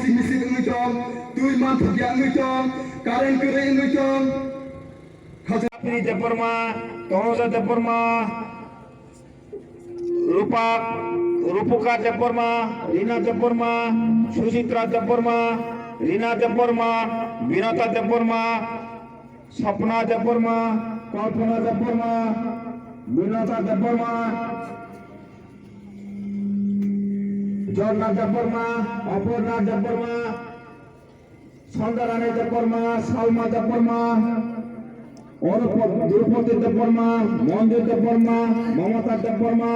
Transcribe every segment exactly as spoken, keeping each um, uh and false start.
Misik wngwi tong, twi manthokya wngwi tong, current kwrwi wngwi tong. Khajapri Debbarma, Toroja Debbarma, Rupa, Rupuka Debbarma, Rina Debbarma, Sujitra Debbarma, Rina Debbarma, Binata Debbarma, Sapna Debbarma, Kalpana Debbarma, Binata Debbarma, Jorna Debbarma, Aparna Debbarma, Sandarani Debbarma, Salma Debbarma, Oropo-, Drupadi Debbarma, Mondir Debbarma, Mamata Debbarma,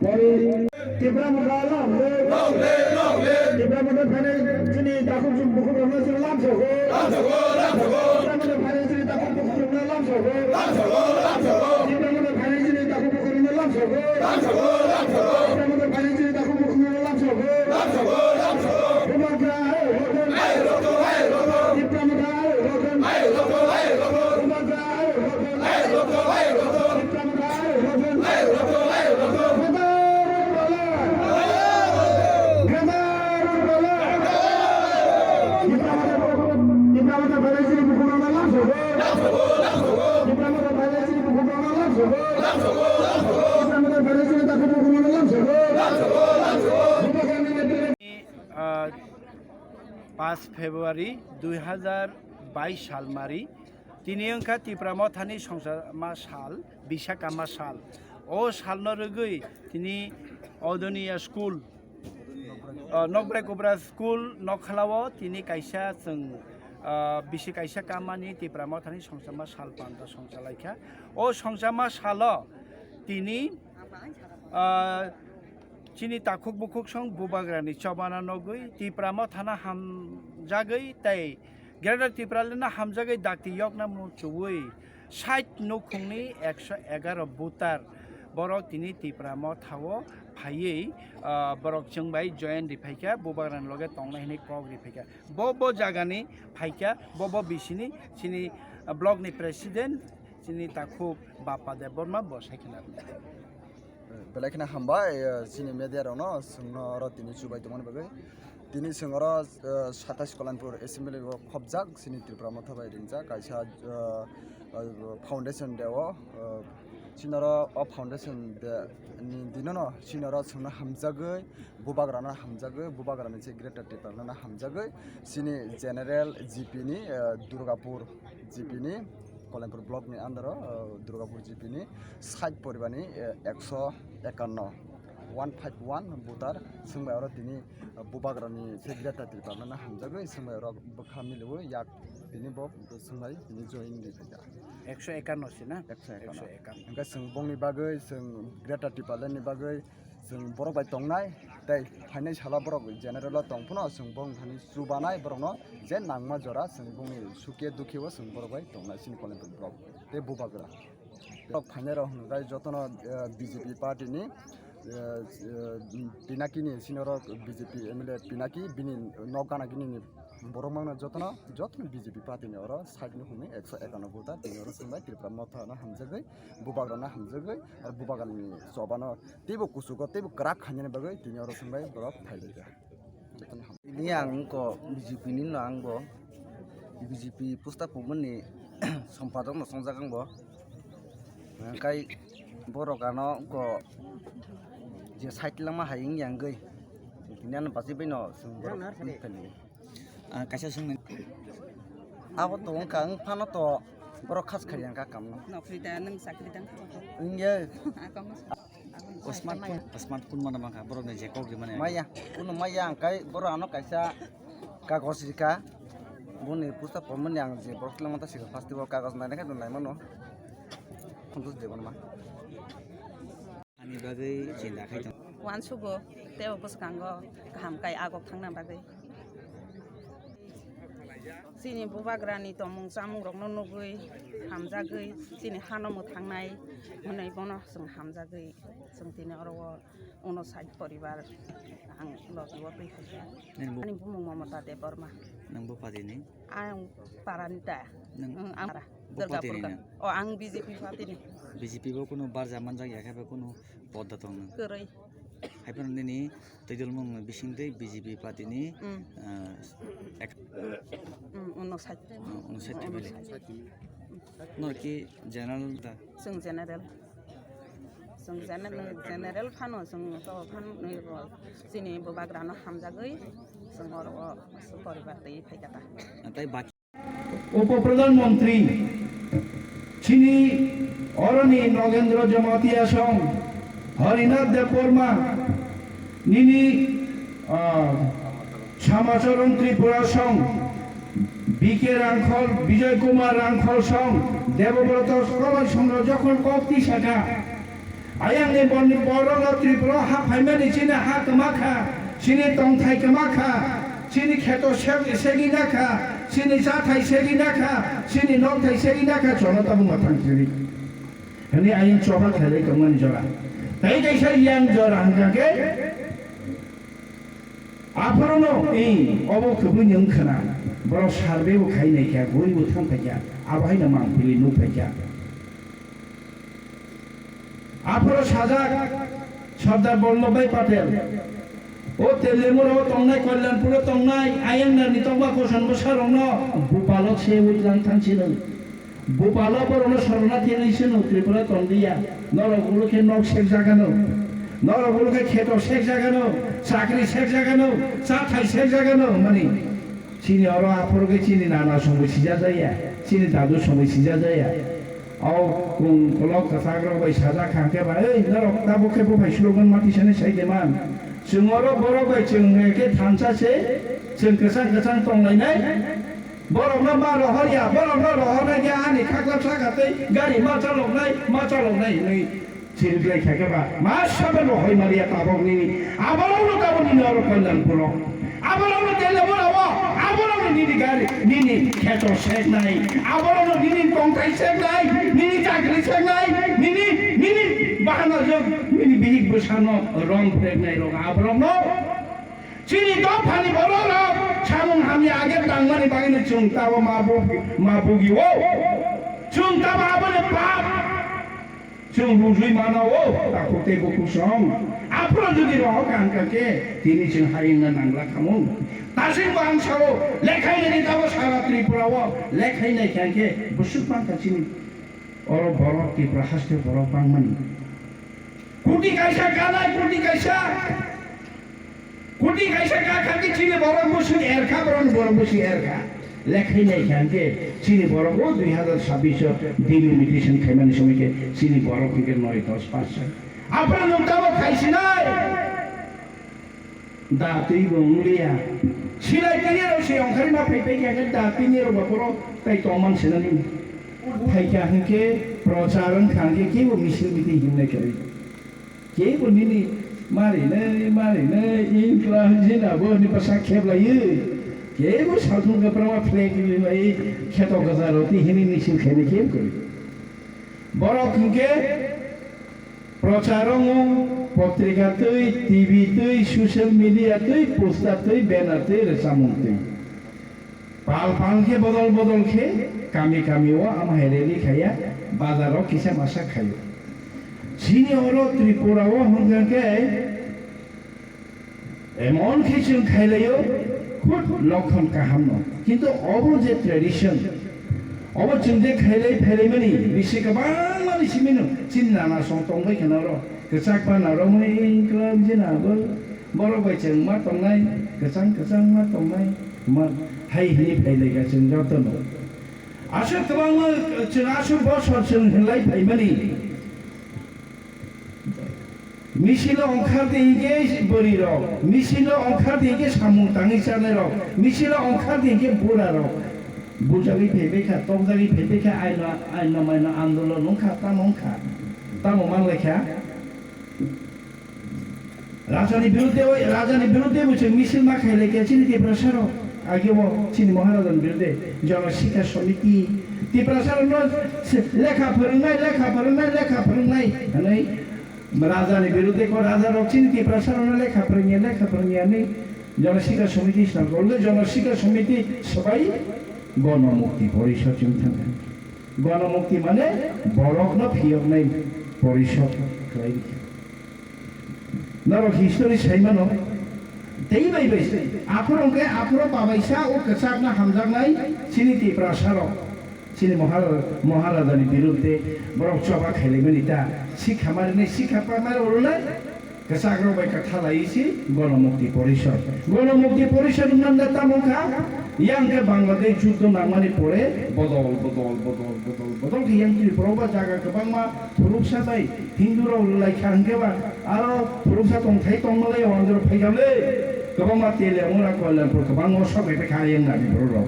Pori-, Tipra Motha long live. Long live, long live. Tipra Motha phainai chini takhuk bukhuk rokno chini lam sogo. Lam sogo, lam sogo. Tipra Motha phainai chini takhuk bukhuk rokno lam sogo. Lam sogo, lam sogo. Tipra Motha phainai chini takhuk bukhuk rokno lam sogo. Lam sogo, lam sogo. Tipra Motha phainai chini takhuk bukhuk rokno lam sogo. Lam sogo, lam sogo. Bubagra, hai, roton. Hai, roton, hai, roton. Tipra Motha, hai, roton. Hai, roton, hai, roton. Bubagra, hai, roton. Hai, roton, hai, roton. Tipra Motha, hai, roton. Hai, roton, hai, roton. Gadar Pala. Gadar Pala. Tipra Motha, Tipra Motha phainai chini bukhuk rokno lam sogo. Lam sogo, lam sogo. Tipra Motha phainai chini bukhuk rokno lam sogo. Lam sogo, lam sogo. Tipra Motha phainai chini takhuk bukhuk rokno lam sogo. Lam sogo, lam sogo. Bubagrani netrito ah, paanch February dui hazar bais sal mari. Tini wngkha Tipra Mothani songchama sal, Bisakama sal. O salno rwgwi tini Odoniya School, ah, Nokbrai Kubra School Nokhalao tini kaisa chwng, ah, bisi kaisa kamani Tipra Mothani songchama sal panda songchalaikha. O songchama salo tini, ah, chini takhuk bukhuk song Bubagrani chobana nogwi Tipra Mothano hamjagwi tei Greater Tipralandno hamjagwi dakti yokna muchungwi sait nukhungni ekso egaro voter borok tini Tipra Mothao phaiwi, ah, borok chwng bai join riphaikha, Bubagrani loge tongnai hwnwi kok riphaikha. Bo, bo jagani phaikha, bo, bo bisini chini, ah, blockni president, chini takhuk Bappa Debbarma bo sai khna rwdi. Belai kheno hambai, eh, chini media rokno chwngno oro tini chubai tongmani bagwi. Tini chwng oro, eh, satais Kolainpur Assembly o khopjak chini Tripura Motha bai ringjak kaisa, eh, eh, foundation day o, eh, chini oro o foundation day ni dinono chini oro chwngno hamjagwi, Bubagrano hamjagwi, Bubagrani se Greater Tipralandno hamjagwi, chini General G P ni, eh, Durgapur G P ni Kolainpur block ni under o, eh, Durgapur G P ni sait poribar ni, eh, ekso ekanno, one five one voter chwng bai oro tini, eh, Bubagrani se Greater Tipralandno hamjagwi chwng bai oro bwkha miliwi yak tini bo chwng bai tini join ri phaikha. Ekso ekanno se na? Ekso ekanno. Ekso ekanno. Hwnkhe chwng bongni bagwi, chwng Greater Tipraland ni bagwi, chwng borok bai tongnai, tei phainai salo borok general o tong phano chwng bongni thani chubanai borokno je nangma jora chwng bongni sukhe dukhe o chwng borok bai tongnai chini Kolainpur block tei Bubagra. Borok phainai rok hwnkhe jotono, eh, B J P party ni, eh, eh, Pinaki ni sini oro B J P M L A Pinaki bini nok gana gini ni borok mangno jotono, jotono B J P party ni oro side ni hwnwi ekso ekanno voter tini oro chwng bai Tripura Motha no hamjagwi, Bubagra no hamjagwi, aro Bubagra ni choba no teibo kuchugo teibo kwrak khainani bagwi tini oro chwng bai borok phailaikha. Jotono ham- Ini ang wngkha B J P ni no ang bo B J P pusta pumani sompadok no songjak ang bo. Hwnkhe borok ano wngkha je side lama hai wngya wngwi. Ini ano bachai bai no chwng borok wngkha ni. Ah, kaisa swngni. Abo to wngkha, wng phano to borok khas khaiyang kha kamno. Nokri da, nwng chakri da wngkha to. Wngya. Ah, kamo sa. Smartphone, smartphone mana mangkha, borok ni je kok rimani. Maya, kuno maya ang kai, borok ano kaisa kagos rika. Boni pusta pomani ang je borok tlang mata sika first of all kagos nai nai khe nai mano. Khuntus de bono ma. Ani bagwi chinta khai tong. Uansugo, tei o bwskango kaham kai agok thangna bagwi. Chini bubagrani tongmung chamungrokno nugwi hamjagwi chini hano mwthangnai hwnwi bono chwng hamjagwi chwng tini oro o uno sait poribar ang logi o twi phaikha. Nini bu- Ani bumung Mamata Debbarma. Nang bupati ni? Ang parani ta. Nang Ang, ang para. Bupati ni Durgapur ka. Nang? O, ang B J P party ni. B J P bo kuno barja manjak ya khe bo kuno podda tong nang? Kwrwi. Hai phano nini twidulmung bisingtwi B J P party ni, Hmm. ah, ek-, Hmm, uno side. Ah, uno side Hmm, family. Uno side. Nor ki general da? Chwng general. Chwng general, general phano chwng to phan, chini bubagrano hamjagwi chwng oro o poribar twi phaikha ta. Tei baki Upo Pradhan Mantri chini oroni Nagendra Jamatia song, Harinath Debbarma nini, ah, Samacharan Tripura song, B K Rangkhol, Bijoy Kumar Rangkhol song, Debobroto Koloi song rok jokhon kok tisaka, Ayang ni bon-, borok no Tripura o ha phaimani chini ha kwma kha, chini tongthai kwma kha, chini kheto se-, segina kha, chini chathai segina kha, chini nokthai segina kha, chono tabuk ma thang sini. Hwnwi ayang choba khailai tongmani jora. Tai kaisa yang jora hwnkha khe, aphuru no, i, obo kwbui ni wngkha na, borok survey bo khai nai kha, guri bo thang phai kha, abo hai no mang pili nuk phai kha. Aphuru sajak Sardar Vallabhbhai Patel. O Telemura o tongnai, Kalyanpur o tongnai, ayang nani tongma koson bwsa rokno bupalo se wi lang thang sino. Bupalo borokno sorona tini sino Tripura tongdiya. Norok ulo khe nok sek jagano. Norok ulo khe kheto sek jagano. Chakri sek jagano. Chathai sek jagano. Mani. Chini oro aphuru khe chini nana somoi sijajaya, chini dadu somoi sijajaya. O kung kolok kwchak rok bai sajak kha khe ba, "Ei, norok tabuk khe buphai slogan ma tisani sai de man. Chwng oro borok bai chwng khe thansa se, chwng kwchang kwchang tonglainai. Borokno ma rohor ya, borokno rohornai khe ani khaklap saka tei gari ma chaloknai, ma chaloknai," hwnwi Chiriklai kha khe ba, ma sabo no hoi maliya tabok nini. Aborok no tabok nini oro Kalyanpuro. Aborok no tele bo rabo. Aborok no nini gari, nini kheto seknai. Aborok no nini tongthai seknai, nini chakri seknai, nini, nini bahana jok, nini bihik bwsano rong phreknai rok aborok no. Chini dophani borok rok samung hamya age tangmani bagwi no chwng tabo ma bugi, ma bugi o. Chwng tabo aboni pap. Chwng rujui mano o, takhuk tei bukhuk song. Aphuru jodi rohor kaham kha khe, tini chwng hayungna nangla khamung. Tasingbo ang sao, lekhai nani tabo sara Tripura o, lekhai nai kha khe, bwswk man kha chini. Oro borok Tripura haste borok bangmani. Kuti kaisa kanai, kuti kaisa. Kuti kaisa ka kha khe chini borok bwswk er kha, borok borok bwswk er kha. Lekhai nai kha hwnkhe chini borok o dui hazar sabbish o delimitation khaimani somoi khe chini borok hwnkhe noi dos percent. Aphuru nwng tabok khaisinai. Da twi bo wng liya. Silai tini rok se ongkhari ma phai phai kha khe da tini rok ba borok tai tongman sinani. Phai kha hwnkhe prochar wng kha hwnkhe kebo misil meeting himnai kwrwi. Kebo nini marinai, marinai, inkla jina bo ni bwsa kheblaiwi. Kebo salthung kwprama flag rimai kheto kwcharo twi hini misil khainai kebo kwrwi. Borok hinkhe prochar wngo, potrika twi, T V twi, social media twi, poster twi, banner twi, rwchapmung twi. Pal pal khe bodol bodol khe kami kami o ama hai rally khaiya bazar o kisa masa khaio. Chini oro Tripura o hwnkha khe emon khe chwng khailaio khud lokhon kaham no. Kintu obo je tradition, obo chwng je khailai phailaimani bisi kwbangma ni simi no chini nana song tongbai kheno oro kwchak pa na romwi kwlam je na bo. Borok bai chwng ma tongnai, kwchang kwchang ma tongnai, ma hai hwnwi phai lai kha chwng joto no. Aswk kwbangma chwng aswk bosor chwng hwnlai phaimani. Misilo ongkhar di hinkhe bwrwi rok, misilo ongkhar di hinkhe samung tangwi chanai rok, misilo ongkhar di hinkhe bura rok. Bujagwi phaibai kha, tokjagwi phaibai kha, aino, aino maino andolon wngkha, tamo wngkha, tamo manlai kha. Rajani birudde, oi, rajani birudde bo chwng misil ma khailai khe chini Tiprasa rok. Age bo chini Maharajani birudde Jana Sikha Samiti. Tiprasa rok no se-, lekha phwrwngnai, lekha phwrwngnai, lekha phwrwngnai hwnwi rajani birudde ko raja rok chini Tiprasa rok no lekha phwrwngya, lekha phwrwngya hwnwi Jana Sikha Samiti swnam. Olo Jana Sikha Samiti swbai Gono Mukti Porishod chwng thangkha. Gono Mukti mane borok no phiyoknai porishod khlai rikha. Norok history saimano, tei bai bai se. Aphuru hwnkhe aphuru babaisa o kwchakna hamjaknai chini Tiprasarok, chini Mahara-, Maharajani birudde borok choba khailaimani ta, sikha marinai, sikha pamari orwnai, kwchakrok bai kwtha laiwi se Gonomukti Porishod. Gonomukti Porishod wngmani da tamo wngkha, yang khe Bangladesh juddo nangmani pore bodol, bodol, bodol, bodol, bodol khe yang Tripura o ba jaga kwbangma phuruksa bai Hindu rok rwlai kha hwnkhe ba, aro phuruksa tongthai tongmalai o andro phaikha le, kwbangma Teliamura, Kalyanpur kwbangma sok bai kha ayang nani borok rok.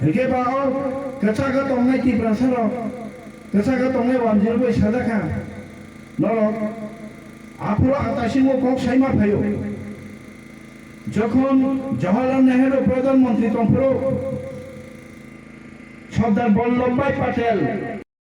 Hwnkhe ba o kwchak o tongnai Tiprasa rok, kwchak o tongnai wamjirok bai sajak kha norok, aphuru ang taisingo kok saima phaio. Jokhon Jawaharlal Nehru Pradhan Mantri tongphuru, Sardar Vallabhbhai Patel,